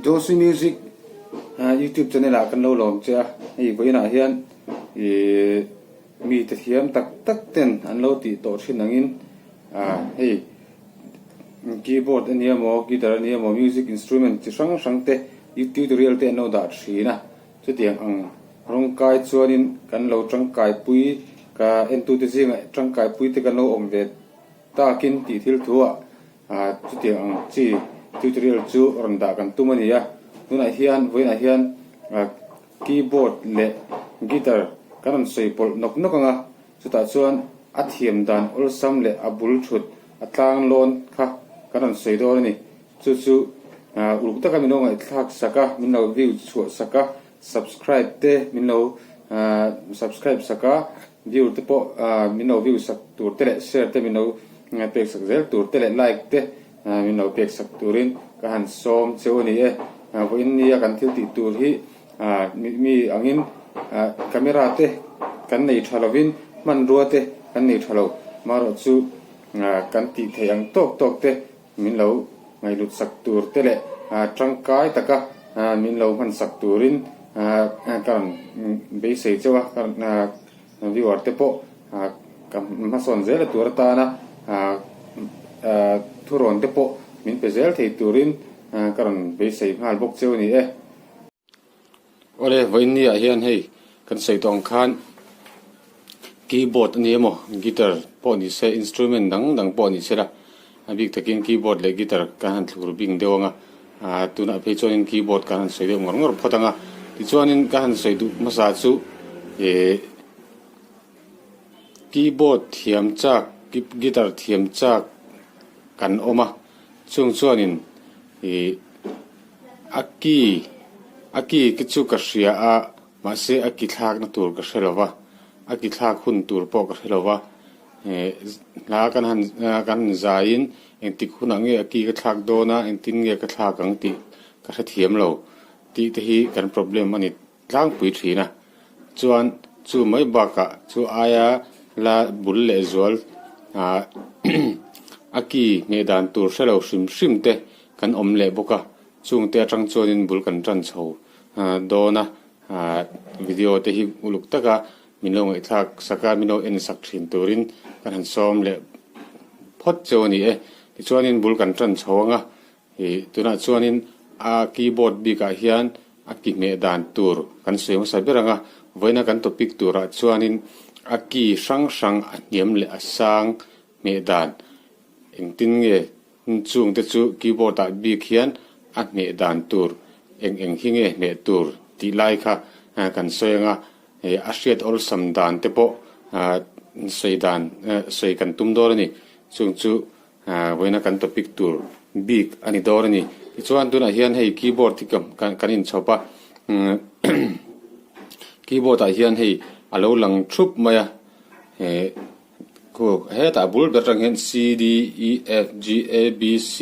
Joshi Music YouTube channel ah kan lo lawm che a, hei vawiinah hian ihh mite thiam tak tak ten an lo tih tawh thin angin ah hei keyboard a nia maw guitar a nia maw music instrument chi hrang hrang te tutorial te an lo dah thin a, chutiang ang rawngkai chuanin kan lo tangkai pui ka entute zingah tangkai pui te kan lo awm ve takin tih thil thu ah Chutiang ang chi tutorial chu rawn dah kan tum a ni a, tunah hian vawiinah hian keyboard leh guitar kan rawn sawi pawlh nawk nawk ang a, chutah chuan a thiam dan awlsam leh a bul thut a tlang lawn kha kan rawn sawi dawn a ni. Chu chu uluk taka min lo ngaihthlak sak a, min lo view chhuah sak a, subscribe te min lo subscribe sak a, view te pawh min lo view sak tur te leh share te min lo pek sak zel tur te leh like te min lo pek sak turin ka han sawm cheu a ni e. Vawiin nia kan thil tih tur hi mi angin camera te kan nei tha lovin hmanrua te kan nei tha lo marawh chu kan tih theih ang tawk tawk te min lo ngaihlut sak tur te leh tangkai taka min lo hman sak turin ka rawn beisei chauh a, viewer te pawh ka hmasawn zel a tur atana thurawn te pawh min pe zel thei turin ka rawn beisei nghal bawk cheu a ni e. Awle, vawiinni ah hian hei kan sawi tawh ang khan keyboard a ni emaw guitar pawh ni se instrument dang dang pawh ni se la a bik takin keyboard leh guitar kan han thlur bing deuh ang a ah tunah phei chuanin keyboard kan han sawi deuh ngawr ngawr phawt ang a tichuanin ka han sawi duh hmasa chu ih keyboard thiam chak guitar thiam chak kan awm a chung chuanin ih. A ki a ki te chu ka hria a, mahse a ki thlakna tur ka hre lo va, a ki thlak hun tur pawh ka hre lo va, eh hla kan han kan han zaiin engtik hunah nge a ki ka thlak dawn a, engtin nge ka thlak ang tih ka hrethiam lo tih te hi kan problem a ni. Tlangpui thin a, chuan chu mai bakah chu aia la bul leh zual ah a ki hmeh dan tur hre lo hrim hrim te kan awm leh bawk a, chung te atang chuanin bul kan tan chho dawn a, ah video te hi uluk taka min lo ngaihthlak sak a, min lo en sak thin turin kan han sawm leh phawt cheu a ni e, tichuanin bul kan tan chho ang a. Ih tunah chuanin a keyboard bikah hian a ki hmeh dan tur kan sawi hmasa ber ang a, vawiina kan topic turah chuanin a key hrang hrang a hniam leh a sang hmeh dan engtin nge chung te chu keyboard ah bik hian a hmeh dan tur eng eng hi nge hmeh tur tih lai kha kan sawi ang a, a hriat awlsam dan te pawh sawi dan sawi kan tum dawn a ni chung chu. Vawiina kan topic tur bik a ni dawn a ni. Tichuan tunah hian hei keyboard hi ka kan inchhawp a, keyboard ah hian hei a lo lang thup mai a, eh khu hetah bul ber atang hian C D E F G A B C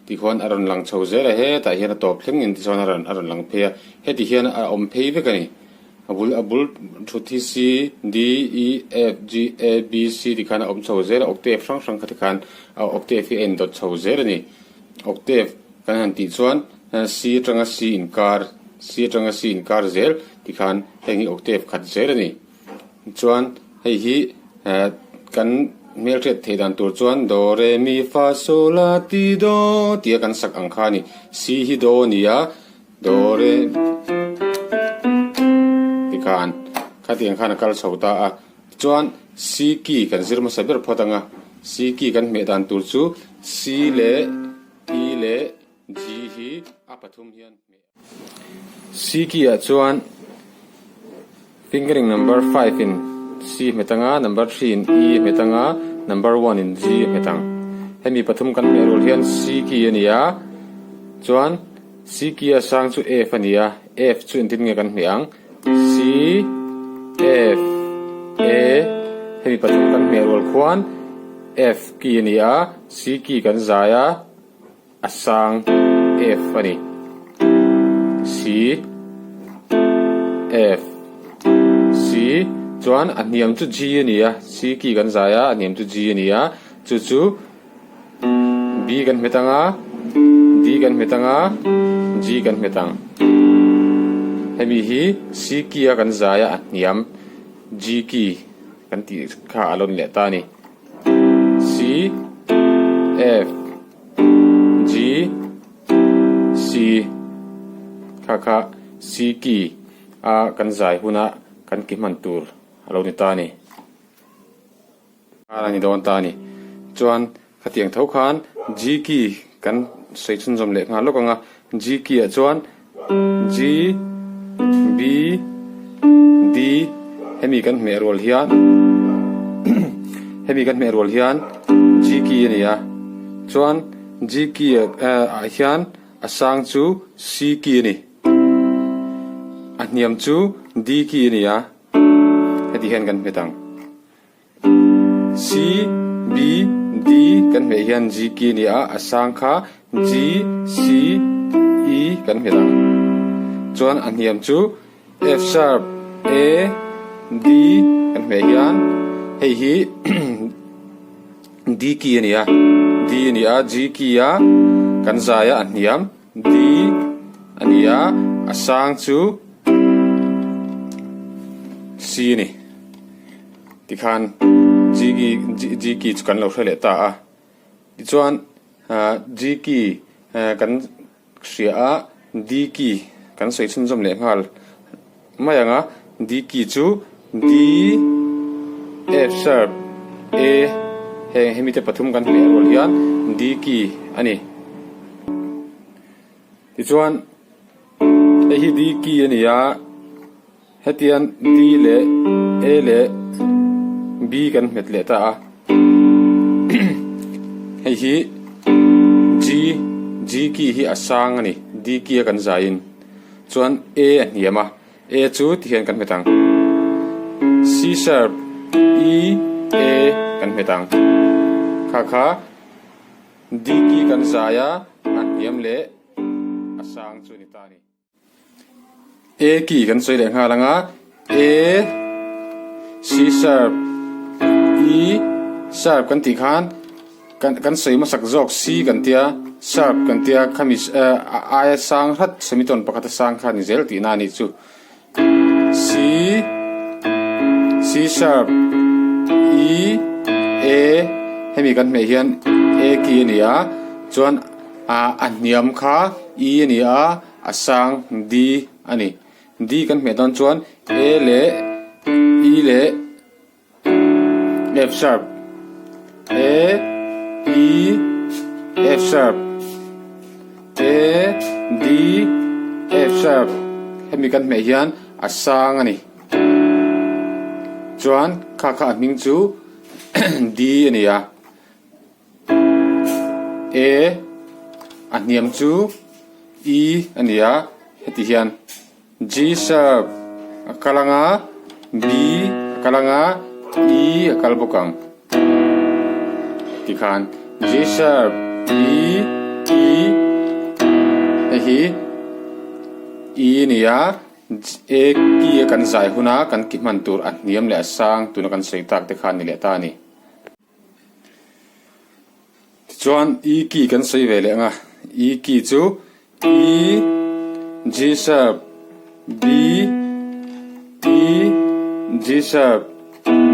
tih khuan a rawn lang chho zel a, hetah hian a tawp thleng in tichuan a rawn a rawn lang phei a, heti hian a awm phei vek a ni. A bul a bul thut hi C, D, E, F, G, A, B, C ti khan a awm chho zel a, octave hrang hrang kha ti khan a octave hi a indawt chho zel a ni. Octave kan han tih chuan C atanga C inkar, C atanga C inkar zel ti khan heng hi octave khat zel a ni. Chuan hei hi kan hmelhriat theih dan tur chuan Do, Re, Mi, Fa, Sol, La, Ti, Do tia kan sak ang kha a ni. C hi Do a ni a. Do re tikhan khatiang khan a kal chho ta a tichuan C key kan zir hmasa ber phawt ang a C key kan hmeh dan tur chu C leh E leh G hi a pathum hian hmeh C key ah chuan fingering number 5 in C hmet ang a number 3 in E hmet ang a number 1 in G hmet ang hemi pathum kan hmeh rual hian C key a ni a chuan C key a sang chu F a ni a, F chu engtin nge kan hmeh ang? C, F, A, hemi pathum kan hmeh rual khuan F key a ni a, C key kan zai a, a sang F a ni. C, F, C, chuan a hniam chu G a ni a, C key kan zai a, a hniam chu G a ni a, chu chu B kan hmet ang a, D kan hmet anga G kan hmet ang. Hemi hi C key a kan zai a a hniam G key kan tih kha a lawn leh ta a ni. C F G C kha kha C key a kan zai huna kan ki hman tur a lo ni ta a ni. A ni dawn ta a ni. Chuan khatiang tho khan G key kan sawi chhunzawm leh nghal lawk ang a, G key ah chuan G, B, D hemi kan hmeh rual hian hemi kan hmeh rual hian G key a ni a, chuan G key ah hian a sang chu C key a ni, a hniam chu D key a ni a. Heti hian kan hmet ang. C, B, D kan hmeh hian G ki a ni a, a sang kha G, C, E kan hmet ang. Chuan a hniam chu F sharp, A, D kan hmeh hian hei hi D ki a ni a, D a ni a, G ki a kan zai a, a hniam D a ni a, a sang chu C a ni. Tikhan G key G key chu kan lo hre leh ta a. Tichuan G key kan hria a, D key kan sawi chhunzawm leh nghal mai ang a. D key chu D, F sharp, A heng hemi te pathum kan hmeh rual hian D key a ni. Tichuan hei hi D key a ni a, hetian D leh A leh B kan hmet leh ta a. Hei hi G, G key hi a sang a ni, D key a kan zaiin. Chuan A a hniam a. A chu ti hian kan hmet ang. C sharp, E, A kan hmet ang. Kha kha D key kan zai a, a hniam leh a sang chu a ni ta a ni. A key kan sawi leh nghal ang a, A, C sharp, E sharp kan tih khan Kan kan sawi hmasak zawk si kan tia, sharp kan tia, khami eh a aia sang hrat semitone pakhata sang kha a ni zel tihna a nih chu. C, C sharp, E, A, hemi kan hmeh hian A key a ni a, chuan a a hniam kha E a ni a, a sang D a ni. D kan hmeh dawn chuan A leh E leh. F sharp A E F sharp A D F sharp hemi kan hmeh hian a sang a ni chuan kha kha a hming chu D a ni a A a hniam chu E a ni a heti hian. G sharp a kal ang a, B a kal ang a, E a kal bawk ang. Tikhan G sharp, B, E hei hi E a ni a, A key a kan zai huna kan ki hman tur a hniam leh a sang tuna kan sawi tak te kha a ni leh ta a ni. Tichuan E key kan sawi ve leh ang a, E key chu E, G sharp, B, E, G sharp,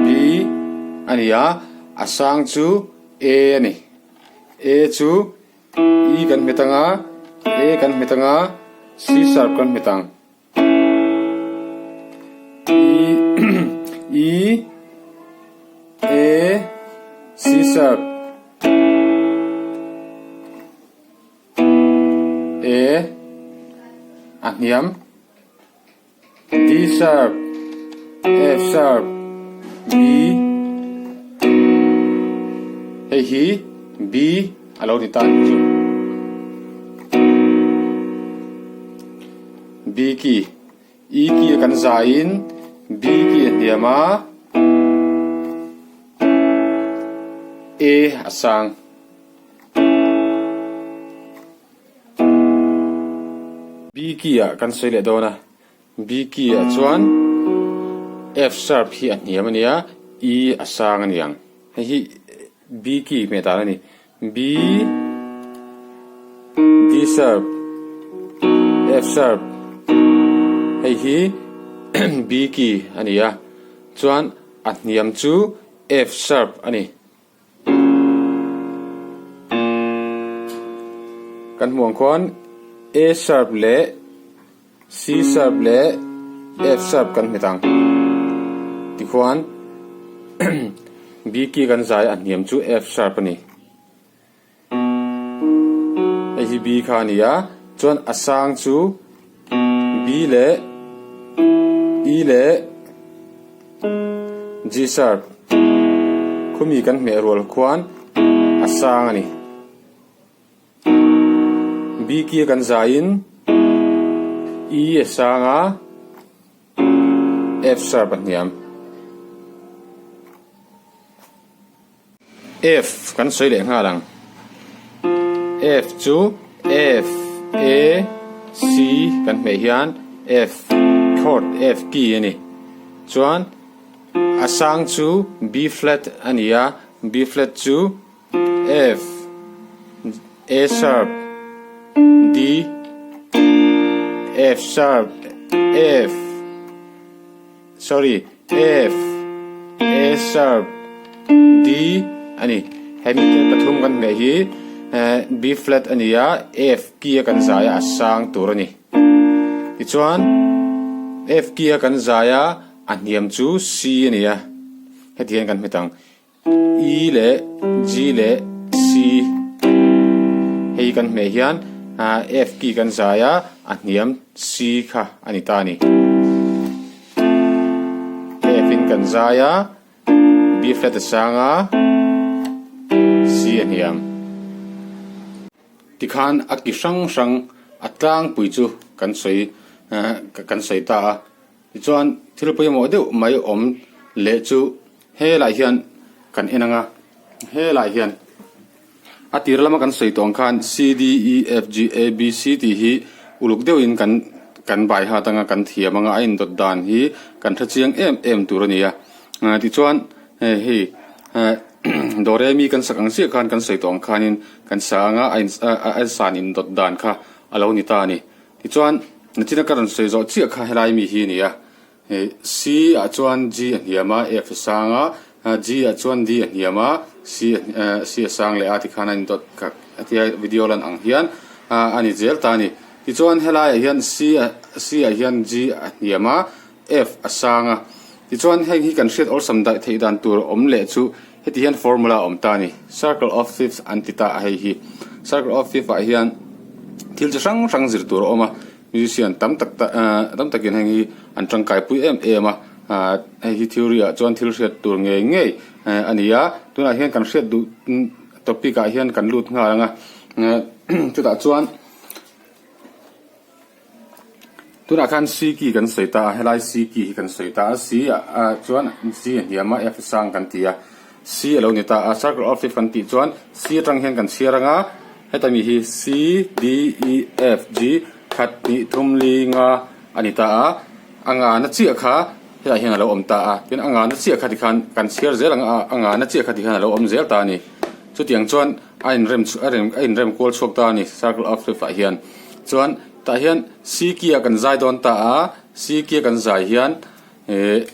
B a ni a, a sang chu A a ni. A chu E kan hmet ang a, A kan hmet ang a, C sharp kan hmet ang. E, E, A, C sharp, A, a hniam, D sharp, F sharp, B, hei hi B a lo ni ta anih chu. B key, E key a kan zaiin B key a hniam a, A a sang. B key ah kan sawi leh dawn a, B key ah chuan F sharp hi a hniam a nia, E a sang a ni ang. Hei hi B key hmeh dan a ni. B, D. C sharp, F sharp, hei hi B key a ni a, chuan a hniam chu F sharp a ni. Kan hmuh ang khuan A sharp leh C sharp leh F sharp kan hmet ang. Tikhuan B key kan zai a hniam chu F sharp a ni. Hei hi B kha a ni a, chuan a sang chu B leh E leh G sharp khumi kan hmeh rual khuan a sang a ni. B key a kan zaiin E a sang a, F sharp a hniam. F kan sawi leh nghal ang. F chu F, A, C kan hmeh hian F chord F key a ni. Chuan a sang chu B flat a ni a, B flat chu F, A sharp, D, F sharp, F. Sorry, F, A sharp, D a ni. Hemi te pathum kan hmeh hi B flat a ni a, F key a kan zai a, a sang tur a ni. Tichuan, F key a kan zai a, a hniam chu C a ni a, heti hian kan hmet ang. E leh G leh C hei kan hmeh hian F key kan zai a, a hniam C kha a ni ta a ni. F in kan zai a, B flat a sang a, C a hniam. Tikhan a ki hrang hrang a tlangpui chu kan sawi kan sawi ta a. Tichuan thil pawimawh deuh mai awm leh chu helaiah hian kan en ang a, helaiah hian a tir lama kan sawi tawh ang khan C D E F G A B C tih hi uluk deuhin kan kan bai hat anga kan thiam anga a indawt dan hi kan hre chiang em em tur a ni a. Tichuan hei Do Re Mi kan sak ang chiah khan kan sawi tawh ang khanin kan sa anga a san indawt dan kha a lo ni ta a ni. Tichuan, nachina ka rawn sawi zawh chiah kha helai mi hi a ni a. Hei C ah chuan G a hniam a, F a sang a, G ah chuan D a hniam a, C C a sang leh a tikhan a indawt kha hetia video lan ang hian a ni zel ta a ni. Tichuan helaiah hian C a C ah hian G a hniam a, F a sang a. Tichuan heng hi kan hriat awlsam daih theih dan tur awm leh chu heti hian formula a awm ta a ni. Circle of fifths an ti ta a hei hi. Circle of fifth ah hian thil chi hrang hrang zir tur a awm a, musician tam tak tam takin heng hi an tangkai pui em em a, hei hi theory ah chuan thil hriat tur ngei ngei a ni a. Tunah hian kan hriat duh topic ah hian kan lut nghal ang a, chutah chuan. Tunah khan C key kan sawi ta a, helai C key hi kan sawi ta a, C ah chuan C a hniam a, F a sang kan ti a, C a lo ni ta a, circle of fifth kan tih chuan C atang hian kan chhiar ang a, heta mi hi C, D, E, F, G khat hnih thum li nga a ni ta a, a ngana chiah kha hetah hian a lo awm ta a, tin a ngana chiah kha tikhan kan chhiar zel ang a, a ngana chiah kha tikhan a lo awm zel ta a ni. Chutiang chuan a inrem a inrem kual chhuak ta a ni circle of fifth ah hian. Chuan tah hian C key ah kan zai dawn ta a, C key a kan zai hian ihh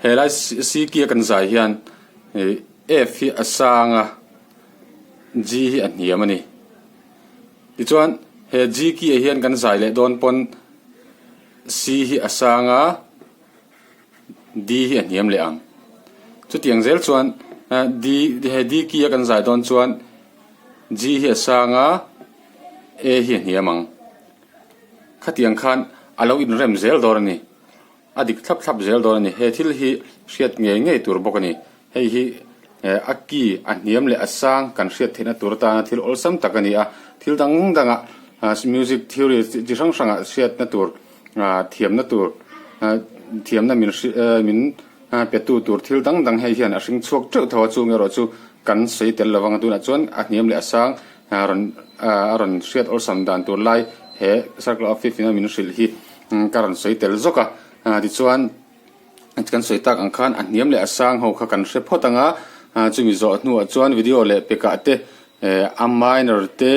helai C key a kan zai hian ihh F hi a sang a, G hi a hniam a ni. Tichuan he G key ah hian kan zai leh dawn pawn C hi a sang a. D hi a hniam leh ang. Chutiang zel chuan D he D key a kan zai dawn chuan G hi a sang a, A hi a hniam ang. Khatiang khan a lo inrem zel dawn a ni. A dik thlap thlap zel dawn a ni. He thil hi hriat ngei ngei tur bawk a ni. Hei hi a key a hniam leh a sang kan hriat theihna tur atana thil awlsam tak a ni a. Thil dang dangah music theory chi hrang hrangah hriatna tur thiamna tur thiamna min min petu tur thil dang dang hei hian a hring chhuak teuh tho a chung erawh chu kan sawi tel lo vang a tunah chuan a hniam leh a sang rawn a rawn hriat awlsam dan tur lai he circle of fifth in a min hrilh hi ka rawn sawi tel zawk a tichuan kan sawi tak ang khan a hniam leh a sang ho kha kan hre phawt ang a chumi zawh hnuah chuan video leh pekah te. A minor te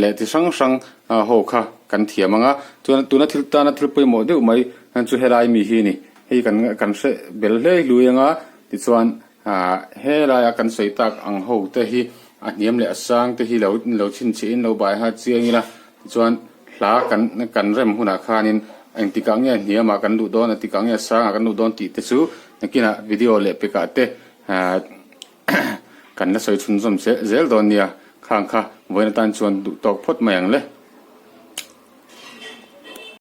leh chi hrang hrang ho kha kan thiam ang a, chuan tuna thil tana thil pawimawh deuh mai chu helai mi hi a ni. Hei kan kan hre bel hlei hlui ang a, tichuan helaia kan sawi tak ang ho te hi a hniam leh a sang te hi lo lo chhinchhiah in lo bai ha chiang ila, tichuan hla kan kan rem hunah khanin engtikah nge hniamah kan luh dawn engtikah nge sangah kan luh dawn tih te chu nakinah video leh pekah te Kan la sawi chhunzawm zel dawn nia, khang kha vawiin atan chuan duh tawk phawt mai ang le.